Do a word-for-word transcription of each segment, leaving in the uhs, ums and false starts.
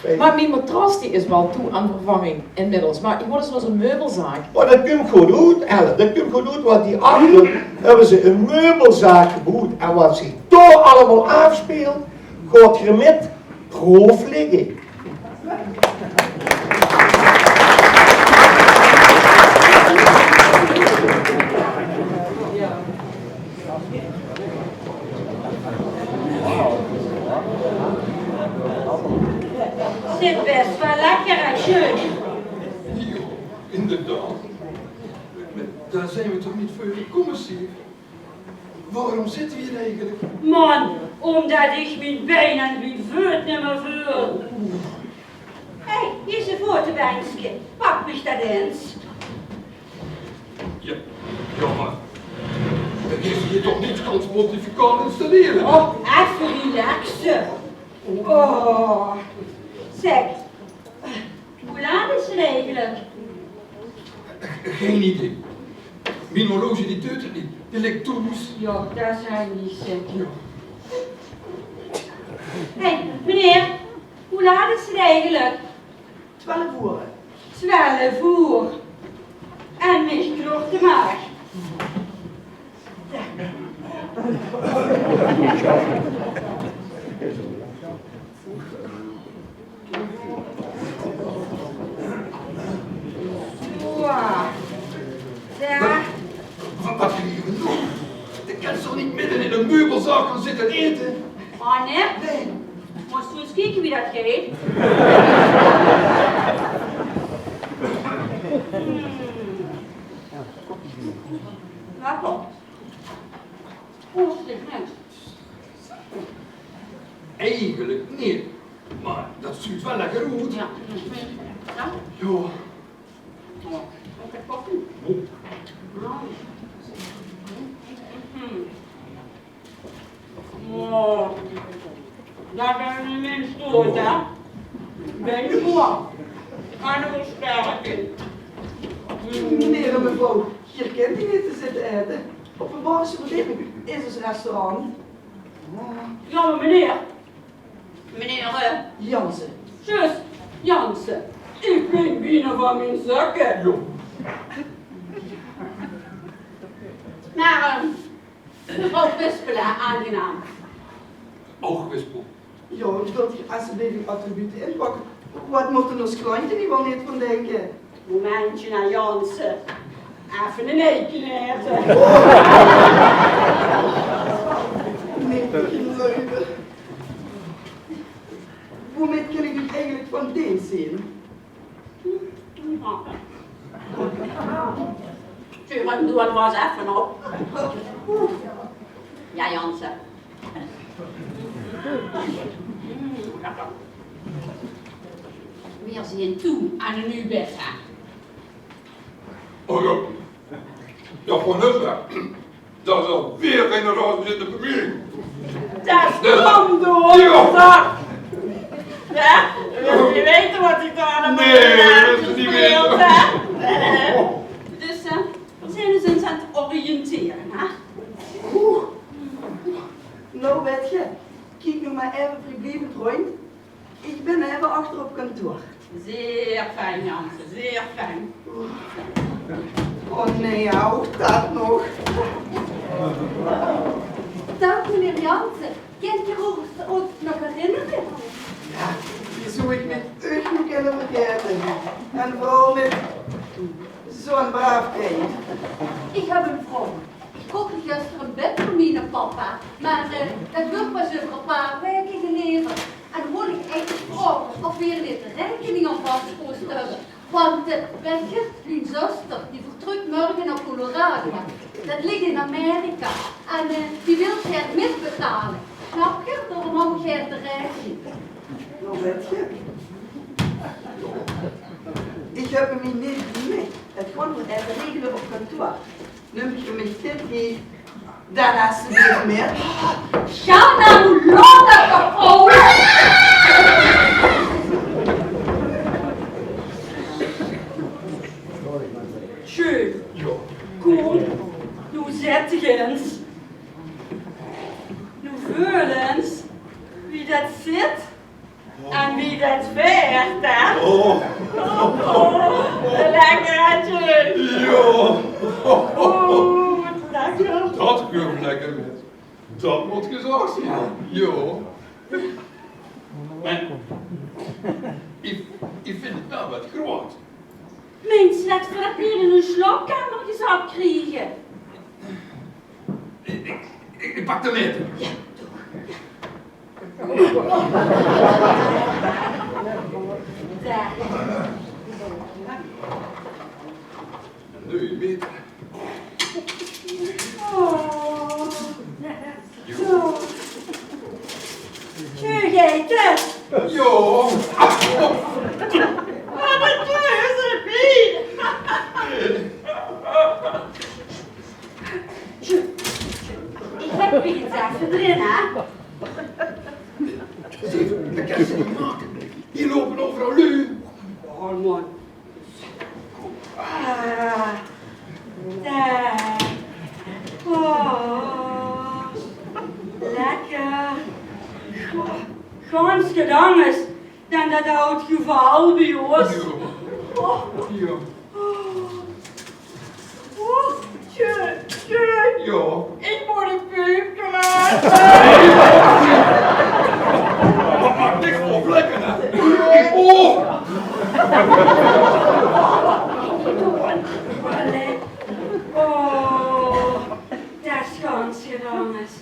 Mer mien matras die is waal toe aan vervanging inmiddels. Mer ich wol ins nao zo'n meubelzaak. Oh, det kump good oet, Elle. Det kump good oet, want hie achter höbbe ze ein meubelzaak geboewd. En waat zich dao allemaol aafspeelt, gaot geer mit proef ligke. Zit bès waal lekker en sjoen. Jao, inderdaad. Mer dao zeen v'r toch neet veur gekómme, Sief? Waorom zitte v'r hie eigelik? Man, ómdet ich mien bein en mien veut neet mieë veul. Hé, hie is ein voetebenkske. Pak mich det ins. Jao, jao, mer dan kins se hie toch neet gans pontificaal installere? Oh, effe relaxe. Oh, zeg, wie laat is het eigenlijk? Geen idee. Mien horloge die deit het neet. Die ligk thoes. Jao, det is neet zeker. Jao. Hé, meneer, wie laat is het eigenlijk? Twelf oer. Twelf oer. En mich knort de maag. Wow. Jao. Waat, waat, waat doon ich hie? Doe kins toch neet midde in ein meubelzaak gaon zitte aete? Oh, nae? Nae. Mós doe ins kieke wie det geit. Hmm. Lekker. Oeh, dit niks. Eigelik neet, mer det zuut waal lekker oet. Jao. Jao. Oh, oké, koffie. Oh. Mhm. Oh, det is ein mins doed, hè? Bèn ich moe. Aan de versterking. Meneer en mevrouw, geer kint hie neet te zitte aete. Op de boveste verdieping is ós restaurant. Jao, mer meneer. Meneer, eh, Jansen. Zjus, Jansen. Ich bin bienao van mien zakke. Jao. Mer, eh, mevrouw Kwispelaar, aangenaam. Ouch Kwispel. Jao, wilt geer esjeblief uw attribute inpakke? Waat mótte ós klantje hie waal neet van dinke? Momentje, hè, Jansen. Effe ein eike aete. Nae, gein leuk. Woemet kin ich uch eigelik van deens zeen? Tuurlik, doe 't mer ins effe op. Jao, Jansen. Veer zeen toe aan ein nuuj bèd, hè. Oh jao. Jao, van hun, hè. Det is alweer ein raar zin in de bemiening. Det is dom, doe. Jao. Jao, geer wilt neet weite waat ich dao allemaol... Nae, det is neet... Speelt, hè. Dus, eh, veer zeen ós ins aan 't oriëntere, hè. Oeh. Noe, wèt geer, kiek noe mer effe vrijblievend róndj. Ich bin effe achter op kantoor. Zeer fijn, Jansen, zeer fijn. Oh nae, ouch det nog. Daag, meneer Jansen. Kint geer ós nog herinnere? Jao, wie zów ich uch noe kinne vergaete? En veural mit zo'n braaf kindj. Ich höb ein vraog. Ich kocht gister ein bèd veur miene papa, mer, eh, det wuuert pas euver ein paar waeke geleverd. En dan wol ich eigelik vraoge of veer neet de raekening alvas kóste höbbe. Want, eh, wèt geer, mien zuster, die vertrök mörge nao Colorado. Det ligk in Amerika. En, eh, die wilt gaer mitbetale. Snap geer? Daorum haw ich gaer de raekening. Noe, wèt geer, ich höb 'm hie neet bie mich. Det gaon v'r effe regele op kantoor. Num geer mich dit hie dan esjeblief mit? Sjana, noe laot det toch, vrouw! Sjoen. Kóm, noe zèt dich ins. Noe veul ins wie det zit en wie det Echt, hè? Oh. Oh, lekker, hè, Tjeu? Ja. Oh, wat lekker. Dat kump lekker mit. Dat mót gezag zeen. Ja. Mer ich, ich vinj 't waal get groeat. Mins, det v'r det neet in ein slaopkamer gezat kriege. Ich, ich, ich pak de meter. Ja, doe. Ja. Dao. Ein nuuj meter. Oh. Zo. Zo geit 't. Ja. Wat ein keuze, Piet. Ich höb 'm ins effe d'rin, hè. Zèk, det kins se neet make. Hie loupe euveral luuj. Oh, man. Ah, dao. Oh, lekker. Oh, gans get angers dan det aod geval bie ós. Ja. Oh. Ja. Oh. Oh, Tjeu, Tjeu. Ja. Ich mót ein puupke laote. Wat maak ich veur vlekke, hè? Oh! Allee. Oh, det is gans get angers.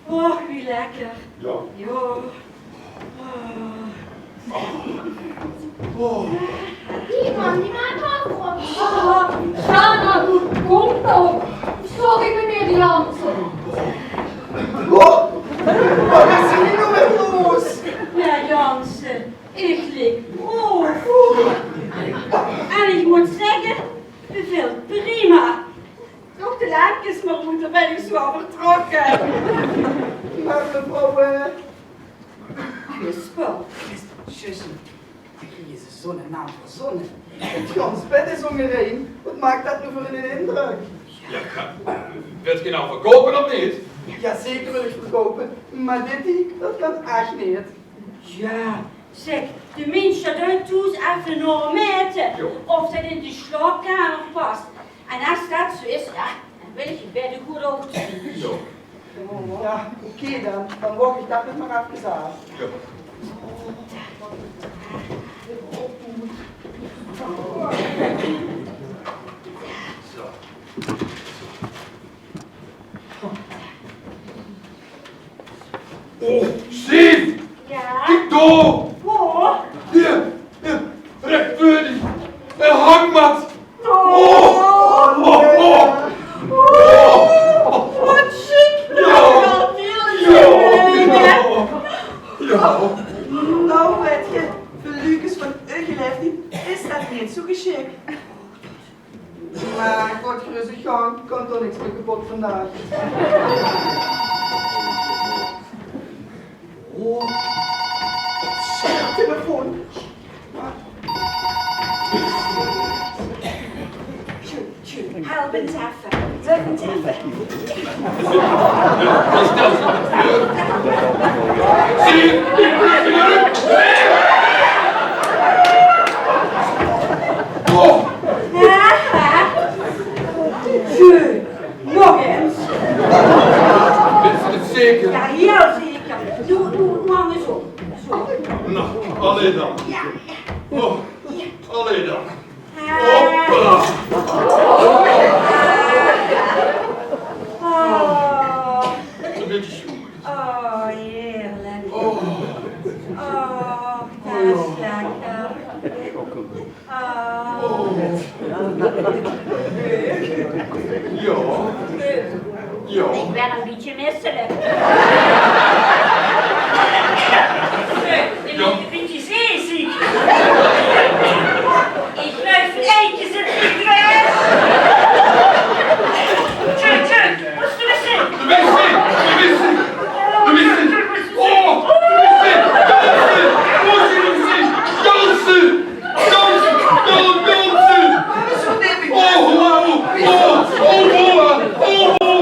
Och, wie lekker. Ja. Ja. Oh. Oh. Die man, die maakt wel rond. Oh, Sjana, kóm toch. Sorry, meneer Jansen. Oh, wat is hie noe weer los? Ja, Jansen, ich lik op. En ich mót zègke, bevèltj prima. Doot de lempkes mer oet, dan bön ich zo waal vertrokke. Mer mevrouw, eh, Knispel. Zusje, hie is zo'n naam verzónne. 't Gans bed is óngerein. Wat maak det noe veur einen indrök? Ja, wèlt geer noe verkoupe of neet? Ja, zeker wil ich verkoupe. Mer dit hie, det kan ech neet. Ja, zèk, de mins sjaat oet thoes effe naomete of det in de slaopkamer pas. En es det zo is, ja, dan wil ich 't beddegood ouch zeen. Ja. Ja, oké dan. Dan wach ich det nog mer effe aaf. Ja. Zo. Oh, Sief! Ja? Kiek dao! Wo? Hie, hie, rech veur dich. Ein hangmat. Oh! Oh, oh, oh. Wat sjiek. Ja. Ja, ja. Ja. Noe, wèt geer, veur luuj van uche laeftied is det neet zo gesjik. Mer gaot gerös uch gank, kan toch niks mieë kepot vandaag. Oh, telefoon. Help ins effe. Help ins effe. Nog ins. Bös se 't zeker? Ja, hiel zeker. Doe, doe, doe angers op. Zo. Noe, allee dan. Ja, ja. Oh, allee dan. Hoppala. Oh. Ein bietje sjoen. Oh, heerlijk. Oh. Oh, det is lekker. Oh. Ja. Ja. Ich bön ein bietje misselik. Ein bietje zeeziek. Ich geluif, Eike zit in de wc. Tjeu, tjeu, wo is de wc? De wc, de wc, de wc. Oh, de wc, Janssen, wo is de wc? Janssen, Janssen, Janssen, Janssen. Oh, oh, oh, oh, oh, oh, oh.